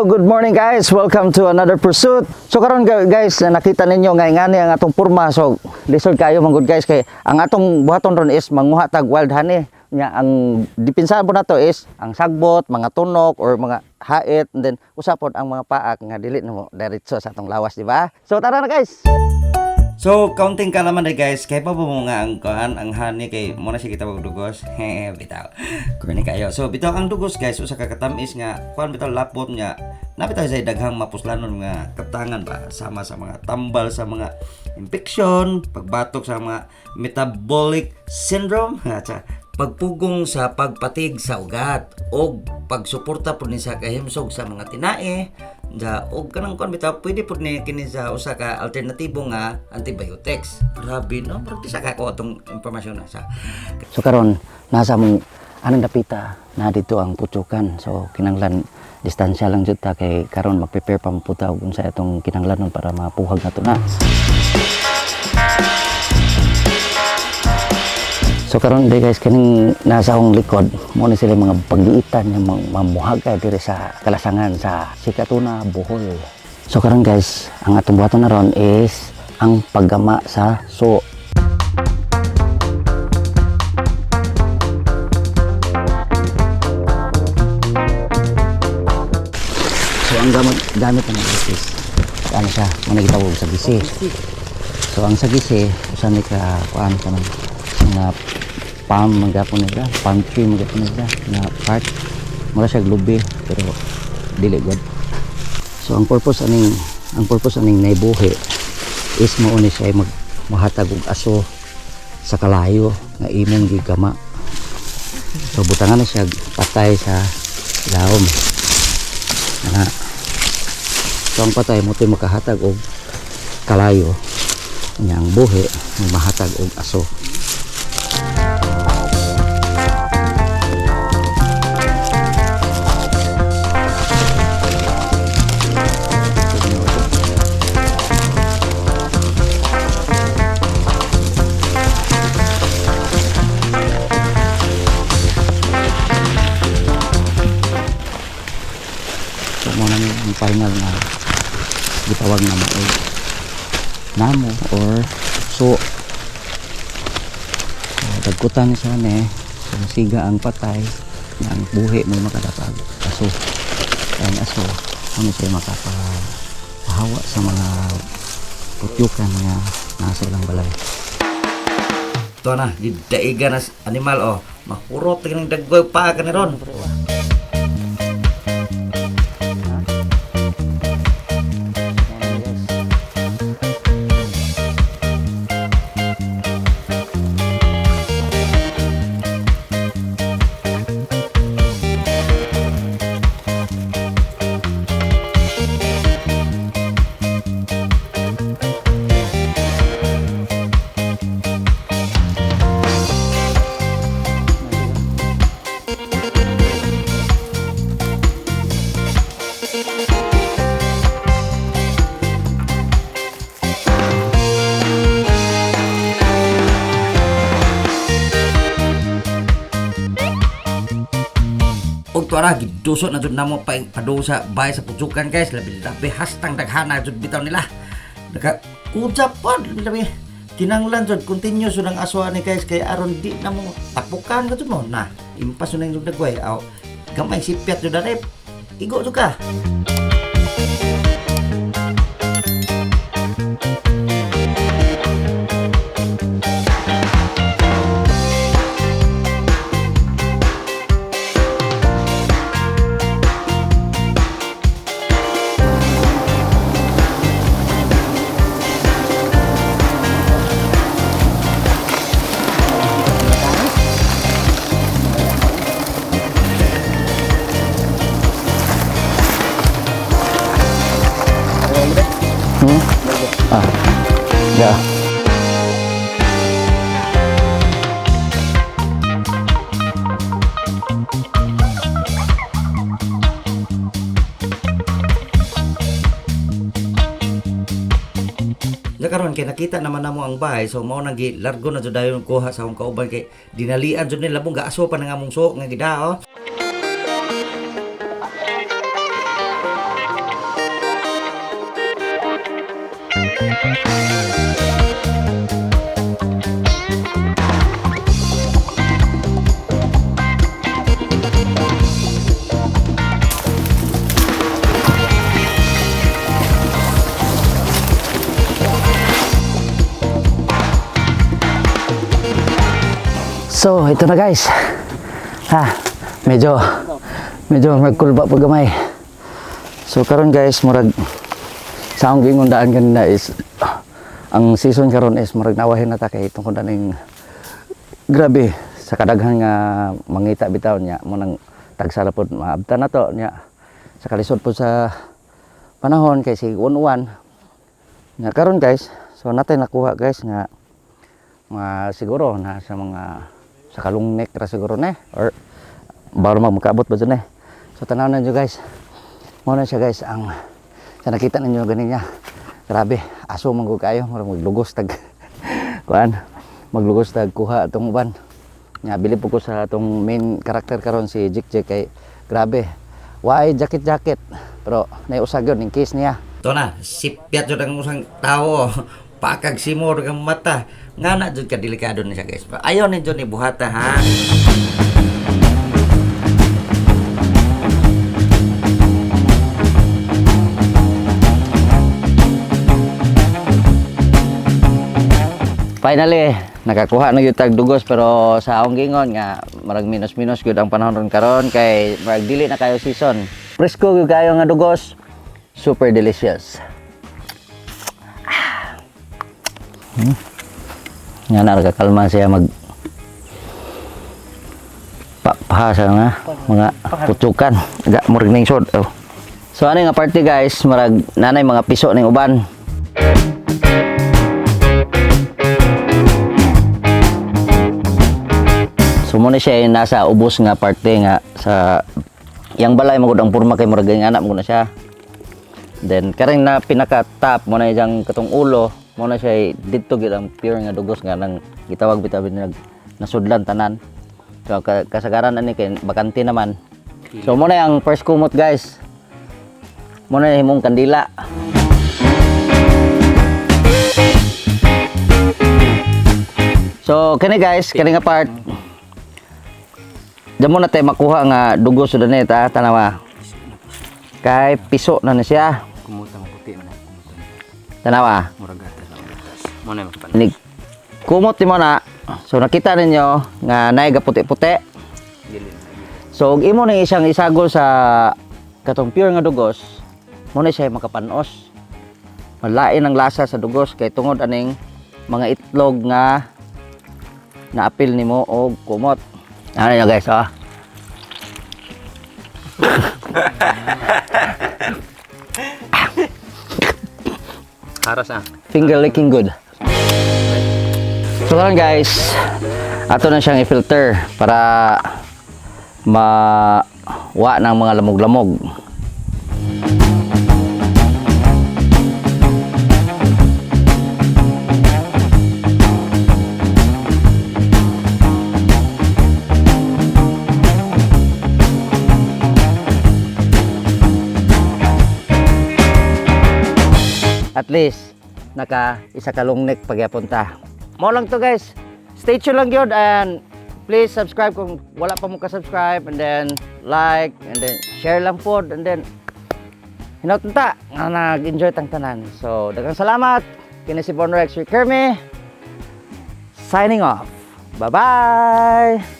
So good morning, guys. Welcome to another pursuit. So karon, guys, nakita ninyo nga ingani ang atong porma. So lisod kayo man gud, guys, kay ang atong buhaton ron is manguha tag wild honey. Nya ang depensahan po nato is ang sagbot, mga tunok or mga hait, and then usapon ang mga paak nga dili namo diretso sa atong lawas, di ba? So tara na, guys. So, counting ka naman eh, guys. Kaya pa mo nga ang kuan, ang honey kay mo na siya kita dugos. Hehe, bitaw. Corny kayo. So, bitaw ang dugos, guys, usa ka katamis nga kuan bitaw, lapot nga. Napitaw sa daghang mapuslanon nga kaptangan ba, sama sa mga tambal sa mga infection, pagbatok sa mga metabolic syndrome, at pagpugong sa pagpatig sa ugat og pagsuporta pud ni sa kahimsog sa mga tinae ja og kanang kuan bitaw, pwede pud ni kini sa usa ka alternatibo nga antibiotics. Grabe, no? Pero di sa kako atong impormasyon na sa So karon nasa mong anong dapita na dito ang putsukan. So kinanglan distansya lang jud ta kay karon mag-prepare pa mo puta og unsa atong kinanglanon para mapuhag nato na. So karon di, guys, kaning nasa akong likod mo ni sila mga paggiitan nga mga mamuhagay diri sa kalasangan sa Sikatuna, Bohol. So karon, guys, ang atong buhaton na ron is ang paggama sa so. So ang gamit gamit na is ano siya, mo na gitawag sa gisi. So ang sagisi, usa ni ka kuan ka ng nga palm man gapon nila, palm tree man gapon nila nga part. Mura siya lubi pero dili god. So ang purpose aning naibuhi is mao ni siya mag mahatag og aso sa kalayo nga imong gigama. So butangan na siya patay sa lawom. Ana. So ang patay mo to'y makahatag og kalayo. Nya ang buhi mahatag og aso. So mo na ni ang final na gitawag na maoy namo or so. So dagkutan ni siya ni, so siga ang patay nga ang buhi mo makadapag aso. Ang aso ano siya makapahawa sa mga putyukan nga nasa ilang balay. To na gidaigan na animal oh, mahurot kining daggoy pa ka ni ron. Og tuara gidusot na jud namo pa padung sa bahay sa putsukan, guys. Labi labi hastang daghana jud bitaw nila, naka kudya pod labi. Kinanglan jud continuous jud ang aso ani, guys, kay aron di na mo tapukan ka jud mo na impas jud ang jud dagway aw gamay sipyat jud dare igo jud ka. Hmm? Ah. Ya. Nya karon kay nakita naman namo ang bahay, so mao nang gilargo na jud dayon kuha sa akong kauban kay dinalian jud nila labong gaaso pa nang among suok nga gidao. So, ito na, guys. Ha, medyo medyo magkulba pa gamay. So karon, guys, murag sa akong giingon daan kanina is ang season karon is murag nawahin na ta kay tungkol ning grabe sa kadaghan nga mangita bitaw niya mo nang tagsa ra pod maabta na to niya sa kalisod po sa panahon kay sig uwan nga karon, guys. So natay nakuha, guys, nga mga siguro na sa mga sa kalungnek ra siguro ne or baro mag makaabot ba dyan eh. So tanaw na nyo, guys, mo na siya, guys, ang sa nakita ninyo ganin niya. Grabe, aso man gud kayo, murag maglugos tag kuan, maglugos tag kuha atong uban nya. Bilib po ko sa atong main character karon, si Jik Jik, kay grabe, waay jacket jacket pero naiusag yun in case niya. To na, sipyat jud ang usang tao. Pakag simor ang mata. Nga na jud ka delikado ni siya, guys. Ayaw ni jud ni buhata ha. Finally, nakakuha na gyud tag dugos, pero sa akong gingon nga marag minus-minus gyud ang panahon ron karon kay marag dili na kayo season. Presko gyud kayo nga dugos. Super delicious. Ah. Nga na kakalma siya mag pa sa nga mga putsukan. Ga murag ning sod. Oh. So ano nga party, guys, marag nanay mga piso ning uban. So muna siya yung nasa ubos nga parte nga sa yang balay magud ang porma kay murag ang anak mo na siya. Then kareng na pinaka top mo na iyang katong ulo mo na siya didto gid ang pure nga dugos nga nang gitawag bitaw nag nasudlan tanan. So kasagaran ani kay bakante naman. So mo na ang first kumot, guys. Mo na himong kandila. So kini, guys, kini nga part diyan mo na tayo makuha nga dugos sa danit ha, tanawa. Kay piso na na siya. Kumuta mo puti man. Kumuta. Tanawa. Murag gatas ang gatas. Mo na makapan. Nig kumot ni mo na. So nakita ninyo nga naay puti-puti. Dili na. So ug imo ni isang isagol sa katong pure nga dugos, mo na siya makapanos. Malain ang lasa sa dugos kay tungod aning mga itlog nga naapil nimo og kumot. Ano nyo, guys, oh. Haras ah. Finger licking good. So karon, guys, ato na siyang i-filter para mawa ng mga lamog-lamog. At least naka isa ka long neck pagyapon ta. Mo lang to, guys. Stay tuned lang yun and please subscribe kung wala pa mo ka-subscribe and then like and then share lang po and then hinaut ta nga nag-enjoy tang tanan. So daghang salamat. Kini si Bon Rex Kerme signing off. Bye-bye.